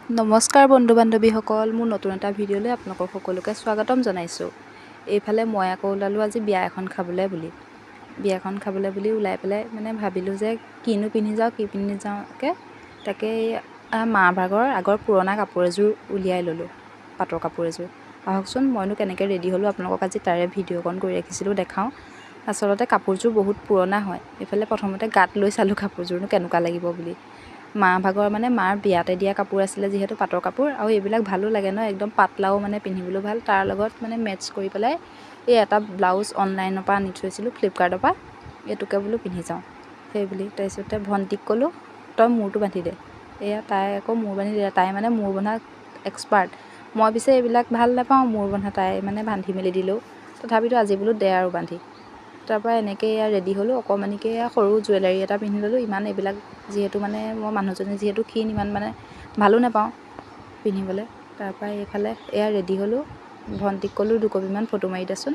নমস্কাৰ বন্ধু বান্ধৱীসকল, মোৰ নতুন এটা ভিডিঅ'লৈ আপোনালোকক সকলোকে স্বাগতম জনাইছোঁ। এইফালে মই আকৌ ওলালোঁ আজি বিয়া এখন খাবলৈ বুলি। বিয়াখন খাবলৈ বুলি ওলাই পেলাই মানে ভাবিলোঁ যে কিনো পিন্ধি যাওঁ, কি পিন্ধি যাওঁকৈ তাকে এই মাৰ ভাগৰ আগৰ পুৰণা কাপোৰ এযোৰ উলিয়াই ল'লোঁ, পাটৰ কাপোৰ এযোৰ। আহকচোন, মইনো কেনেকৈ ৰেডি হ'লোঁ আপোনালোকক আজি তাৰে ভিডিঅ' অকণ কৰি ৰাখিছিলোঁ, দেখাওঁ। আচলতে কাপোৰযোৰ বহুত পুৰণা হয়। এইফালে প্ৰথমতে গাত লৈ চালোঁ কাপোৰযোৰনো কেনেকুৱা লাগিব বুলি। মা ভাগৰ মানে মাৰ বিয়াতে দিয়া কাপোৰ আছিলে যিহেতু পাটৰ কাপোৰ, আৰু এইবিলাক ভালো লাগে ন, একদম পাতলাও, মানে পিন্ধিবলৈও ভাল। তাৰ লগত মানে মেটচ কৰি পেলাই এই এটা ব্লাউজ অনলাইনৰ পৰা আনি থৈছিলোঁ, ফ্লিপকাৰ্টৰ পৰা, এইটোকে বোলো পিন্ধি যাওঁ সেই বুলি। তাৰপিছতে ভণ্টিক ক'লোঁ, তই মূৰটো বান্ধি দে। এয়া তাই আকৌ মূৰ বান্ধি দিলে। তাই মানে মূৰ বন্ধা এক্সপাৰ্ট। মই পিছে এইবিলাক ভাল নাপাওঁ মূৰ বন্ধা, তাই মানে বান্ধি মেলি দিলেও। তথাপিতো আজি বোলো দে আৰু বান্ধি। তাৰপৰা এনেকৈ এয়া ৰেডি হ'লোঁ। অকণমানিকৈ এয়া সৰু জুৱেলাৰী এটা পিন্ধি ল'লোঁ। ইমান এইবিলাক যিহেতু মানে মই মানুহজনী যিহেতু ক্ষীণ, ইমান মানে ভালো নাপাওঁ পিন্ধিবলৈ। তাৰপৰা এইফালে এয়া ৰেডি হ'লোঁ। ভণ্টিক ক'লোঁ, দুকপিমান ফটো মাৰি দেচোন।